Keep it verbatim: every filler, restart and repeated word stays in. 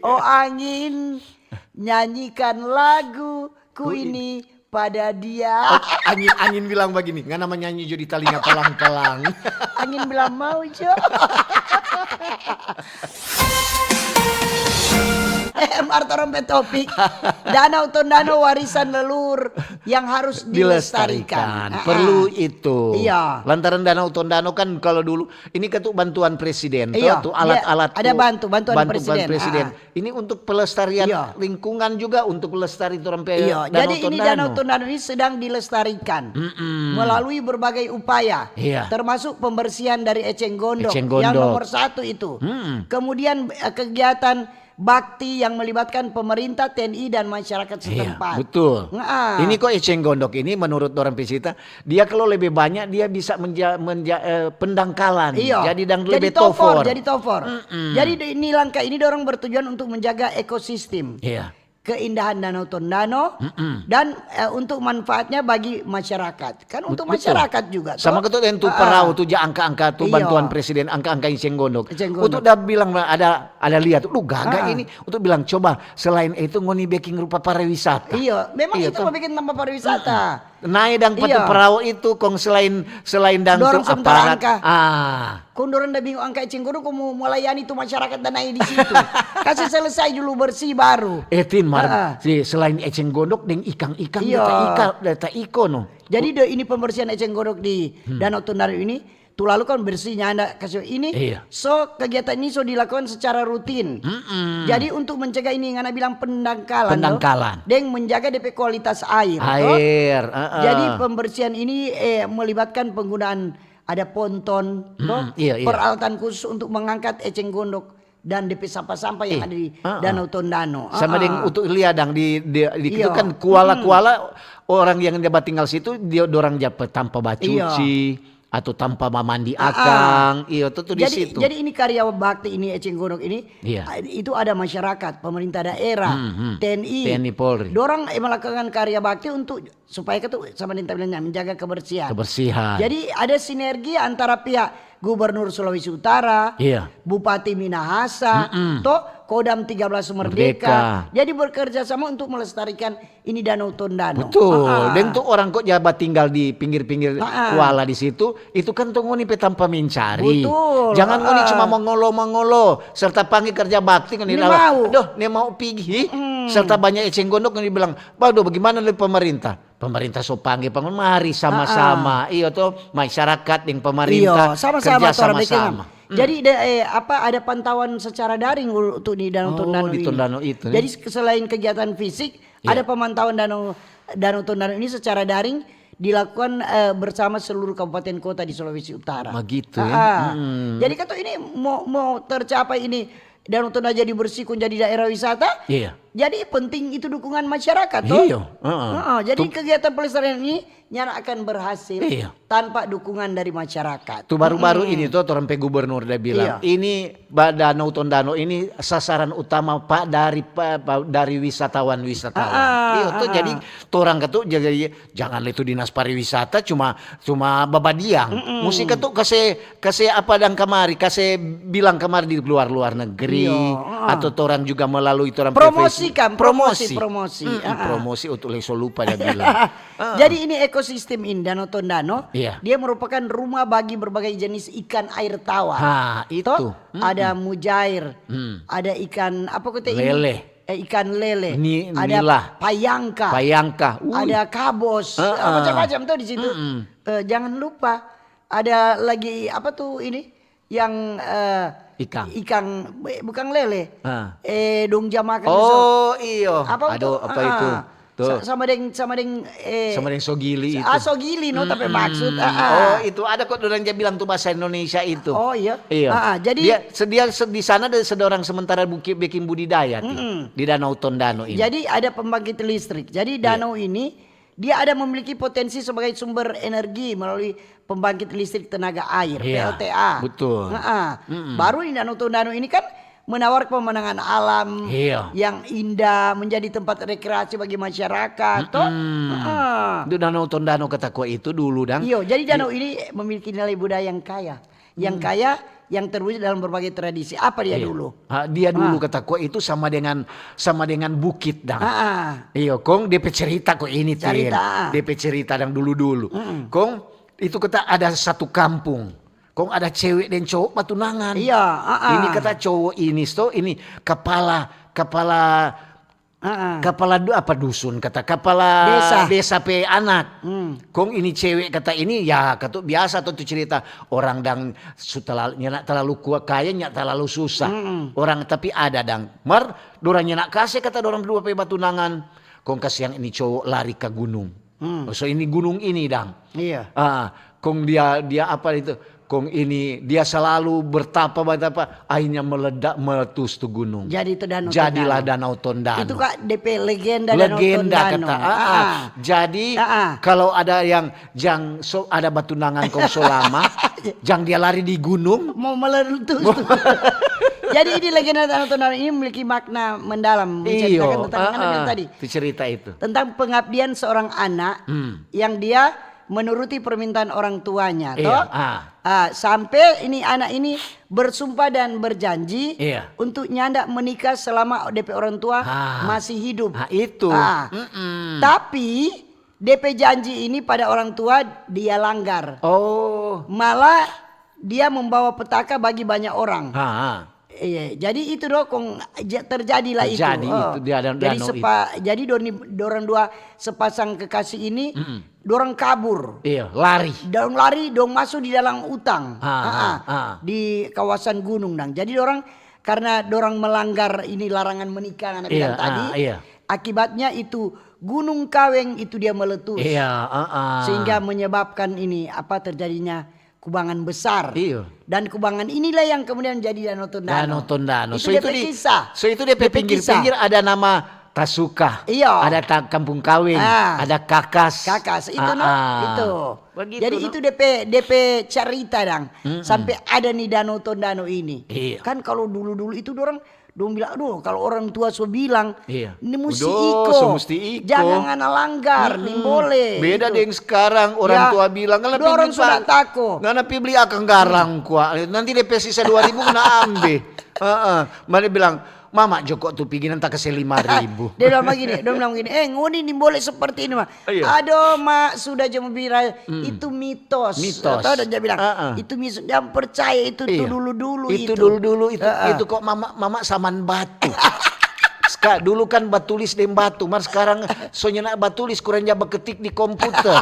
Oh angin, nyanyikan lagu ku ini pada dia. Oh, angin, angin bilang bagini, "Ngana manyanyi jo di talinga palang-palang." Angin bilang, "Mau jo." Eh, mar torang pe topik, Danau Tondano warisan leluhur yang harus dilestarikan. Dilestarikan. Ah, perlu ah. Itu. Iya. Lantaran Danau Tondano kan kalau dulu, ini kan tu bantuan presiden, to, iya, tu alat-alat ada tu, bantu, bantuan bantu presiden. Presiden. Ah. Ini untuk pelestarian, iya, lingkungan juga, untuk lestari torang pe, iya, Danau Tondano. Jadi ini Danau Tondano ini sedang dilestarikan, mm-mm, melalui berbagai upaya, iya, termasuk pembersihan dari eceng gondok, eceng gondok yang nomor satu itu. Mm-mm. Kemudian, eh, kegiatan bakti yang melibatkan pemerintah, T N I, dan masyarakat setempat. Iya, betul. Ngaa. Ini kok eceng gondok ini menurut orang Pesita, dia kalau lebih banyak dia bisa menja-, menja-, eh, pendangkalan. Iya. Jadi dang jadi lebih tofor, tofor. Jadi tofor. Mm-mm. Jadi de-, ini langkah ini dorang bertujuan untuk menjaga ekosistem. Iya. Keindahan Danau Tondano, mm-mm, dan, eh, untuk manfaatnya bagi masyarakat. Kan untuk, betul, masyarakat juga, sama toh. Ketu deng tu, ah, perau tu ja angka-angka tu, iyo, bantuan presiden angka-angka eceng gondok. Eceng gondok. Untuk da bilang ada, ada lihat, duh gaga, ah, ini. Untuk bilang coba selain itu ngoni bikin rupa pariwisata. Iyo, memang iyo, itu toh. Mau bikin tampa pariwisata. Mm-mm. Nae dang pa tu, iyo, perau itu kong selain, selain dang dorang tu sementara aparat angka. Ah. Kong dorang da bingung angka eceng gondok kong mo, mo layani tu masyarakat da nae di situ. Kasi selesai dulu bersih baru. Eh, Tin, mar, ah, ah, si, selain eceng gondok deng ikang-ikang, iyo, da ta ika, da ta iko no. Jadi de ini pembersihan eceng gondok di, hmm, Danau Tondano ini, tu lalu kan bersih nyanda kasi ini. Iya. So, kegiatan ini so dilakukan secara rutin. Mm-mm. Jadi untuk mencegah ini ngana bilang pendangkalan, to? Pendangkalan. Deng menjaga de pe kualitas air, to? Air, heeh. Jadi pembersihan ini, eh, melibatkan penggunaan ada ponton, to? Mm-mm, iya, iya. Peralatan khusus untuk mengangkat eceng gondok dan de pe sampah-sampah yang, eh, ada di, heeh, Danau Tondano. Sama deng, heeh, untuk lia dang di, di, di itu, iyo, kan kuala-kuala, mm-mm, orang yang dia batinggal situ, dia, dorang ja pe tampa bacuci, iyo, atau tampa mamandi, ah, ah, akang, iyo, tu, tu di situ. Jadi, jadi ini karya bakti ini, eceng gondok ini, iya, ah, itu ada masyarakat, pemerintah daerah, hmm, hmm, T N I. T N I Polri. Dorang, eh, melakukan karya bakti untuk supaya ketu, sama deng ta bilang, menjaga kebersihan. Kebersihan. Jadi ada sinergi antara pihak Gubernur Sulawesi Utara, iya, Bupati Minahasa, mm-mm, to, Kodam tiga belas Merdeka. Merdeka. Jadi bekerja sama untuk melestarikan ini Danau Tondano. Betul. Ah, ah. Deng tu orang kok ja batinggal di pinggir-pinggir, ah, ah, kuala di situ, itu kan tu ngoni pe tampa mencari. Betul. Jangan ngoni, ah, cuma mangolo-mangolo, serta pangge kerja bakti ngoni bilang, "Doh, ne mau pigi." Mm-mm. Serta banya eceng gondok ngoni bilang, "Bah, doh, bagaimana lei pemerintah?" Pemerintah so pangge pa ngoni, mari sama-sama. Ah, ah. Iyo to, masyarakat deng pemerintah, iyo, sama-sama kerja torang biking sama-sama. Hmm. Jadi de, eh, apa, ada pantauan secara daring ul-, tu di Danau Tondano ini. Oh, di Tondano itu, ya. Jadi se-, selain kegiatan fisik, iya, ada pemantauan Danau, Danau Tondano ini secara daring dilakukan, eh, bersama seluruh kabupaten kota di Sulawesi Utara. Begitu, ya. Ah, ah. Hmm. Jadi kata ini mau, mau tercapai ini Danau Tondano jadi bersih kong jadi daerah wisata. Iya. Jadi penting itu dukungan masyarakat, toh? Iya, heeh. Heeh, jadi kegiatan pelestarian ini nyanda akan berhasil, iya, tanpa dukungan dari masyarakat. Tu baru-baru ini, toh, torang pe gubernur da bilang, iya, ini ba-, Danau Tondano ini sasaran utama pa dari, pa, pa, dari wisatawan-wisatawan. Ah, ah, iya, toh, ah, jadi ah, torang katu jadi Jangan le tu dinas pariwisata cuma, cuma babadiang. Mm-mm. Musti katu kase, kase apa dang kamari, kase bilang kamari di luar-luar negeri, iya, heeh, atau torang juga melalui torang pe Facebook. Promosikan, promosi, promosi. Promosi. Mm-mm, heeh, promosi untuk le so lupa dia bilang. Heeh. Jadi ini ekosistem ini, Danau Tondano, iya, dia merupakan rumah bagi berbagai jenis ikan air tawar. Ha, itu. Toh, mm-mm, ada mujair, hmm, ada ikan, apa kata ini? Lele. Eh, ikan lele, ni-, ada nila, payangka, payangka, ui, ada kabos, heeh, macam-macam tuh di situ. Mm-mm. Eh, jangan lupa ada lagi apa tuh ini yang, eh, ikang, ikang, eh, bukan lele. Ah. Eh, dong ja makan itu. Oh, iyo. Apa itu? Aduh, apa itu? Ah. Tuh. Sa-, sama deng, sama deng, eh, sama deng sogili itu. Ah, sogili, no, tapi maksud, ah, ah. Oh, itu ada kok dorang ja bilang tuh bahasa Indonesia itu. Oh, iya? Iya. Ah, ah, jadi dia, se-, dia se-, di sana ada sedorang sementara buki-, bikin budidaya, Ti, mm-mm, di Danau Tondano ini. Jadi ada pembangkit listrik. Jadi, iya, danau ini, dia ada memiliki potensi sebagai sumber energi melalui pembangkit listrik tenaga air, iya, P L T A. Betul. Heeh. Mm-mm. Baru di Danau Tondano ini kan menawarkan pemandangan alam, iya, yang indah, menjadi tempat rekreasi bagi masyarakat, toh? Mm-mm. Heeh. Itu Danau Tondano kata ko itu dulu, dang. Iyo, jadi danau ini memiliki nilai budaya yang kaya. yang kaya, yang terwujud dalam berbagai tradisi. Apa dia dulu? Ah, dia dulu kata ko itu sama dengan, sama dengan bukit dang. Ah, ah. Iyo, kong dia pe cerita ko ini, Tin. Cerita, ah. Dia pe cerita dang dulu-dulu. Mm-mm. Kong itu kata ada satu kampung. Kong ada cewek deng cowok batunangan. Iya, ah, ah. Ini kata cowok ini sto, ini kepala, kepala Ah, ah. Kepala du-, apa dusun kata, kepala desa. Desa pe anak. Hmm. Kong ini cewek kata ini, ya, katu biasa to tu cerita. Orang dang su talalu, nyanda talalu kua-, kaya, nyanda talalu susah. Mm-mm. Orang tapi ada dang. Mar, dorang nyanda kase kata dorang dua pe batunangan. Kong kasiang ini cowok lari ka gunung. Hmm. So ini gunung ini dang. Iya. Ah, kong dia, dia apa itu? Kong ini dia selalu bertapa, bertapa, akhirnya meledak, meletus tu gunung. Jadi itu Danau Jadilah Tondano. Danau Tondano. Itu kak D P legenda Danau Legenda Tondano. Kata, ah, ah. Ah, ah. Jadi, ah, ah, kalau ada yang jang so ada batunangan kong so lama, jang dia lari di gunung. Mau meletus tu. Jadi ini legenda Danau Tondano ini memiliki makna mendalam, menceritakan Iyo, tentang ah, anak ah. Tadi. Itu cerita itu. Tentang pengabdian seorang anak, hmm, yang dia menuruti permintaan orang tuanya, iya, toh? Ah. Ah, sampe ini anak ini bersumpah dan berjanji, iya, untuk nyanda menikah selama depe orang tua, ah, masih hidup. Ah, itu. Ah. Mm-mm. Tapi depe janji ini pada orang tua dia langgar. Oh. Malah dia membawa petaka bagi banyak orang. Ah, ah. Iya, jadi itu do kong ja-, terjadilah itu. Terjadi. Oh. Itu, dia dan Jadi danau sepa-, itu. Jadi doni-, dorang dua sepasang kekasih ini, mm-mm, dorang kabur. Iya, lari. Dorang lari, dong masuk di dalam utang. Ah, ah, ah, ah. Di kawasan gunung dang. Jadi dorang, karena dorang melanggar ini larangan menikah, ngana bilang tadi, ah, iya, akibatnya itu Gunung Kaweng itu dia meletus. Iya, ah, ah. Sehingga menyebabkan ini, apa, terjadinya kubangan besar. Iyo. Dan kubangan inilah yang kemudian jadi Danau Tondano. Danau Tondano. Itu so, itu depe di, kisah. So, itu depe pinggir-pinggir ada nama Tasuka. Iyo. Ada ta-, Kampung Kaweng. Ah. Ada Kakas. Kakas. Itu, ah, no? Ah. Itu. Begitu, jadi no? Itu depe, depe cerita dang. Mm-mm. Sampe ada ni Danau Tondano ini. Iyo. Kan kalau dulu-dulu itu dorang Dong bilang, "Aduh, kalau orang tua so bilang, iya, ni musti iko. So musti iko. Jangan ngana langgar, mm-mm, nimbole." Beda deng sekarang, orang tua bilang, "Ngana pi bli pa-, ngana pi bli akang garang kwa. Nanti depe sisa dua ribu ngana ambe." Heeh. Mane bilang, "Mama jo ko tu pigi, nanti kase lima ribu." Dia bilang begini, dia bilang begini, "Eh, ngoni nimbole seperti ini, Ma." Iya. Adoh, Mak, sudah jo mo bilang, itu mitos. Mitos. Atau ada dia bilang, itu mitos, jangan percaya itu, itu dulu-dulu itu. Itu dulu-dulu itu, itu kok mama, mama saman batu. Ska, dulu kan batulis deng batu, mar sekarang so nyanda batulis, kurang ja baketik di komputer.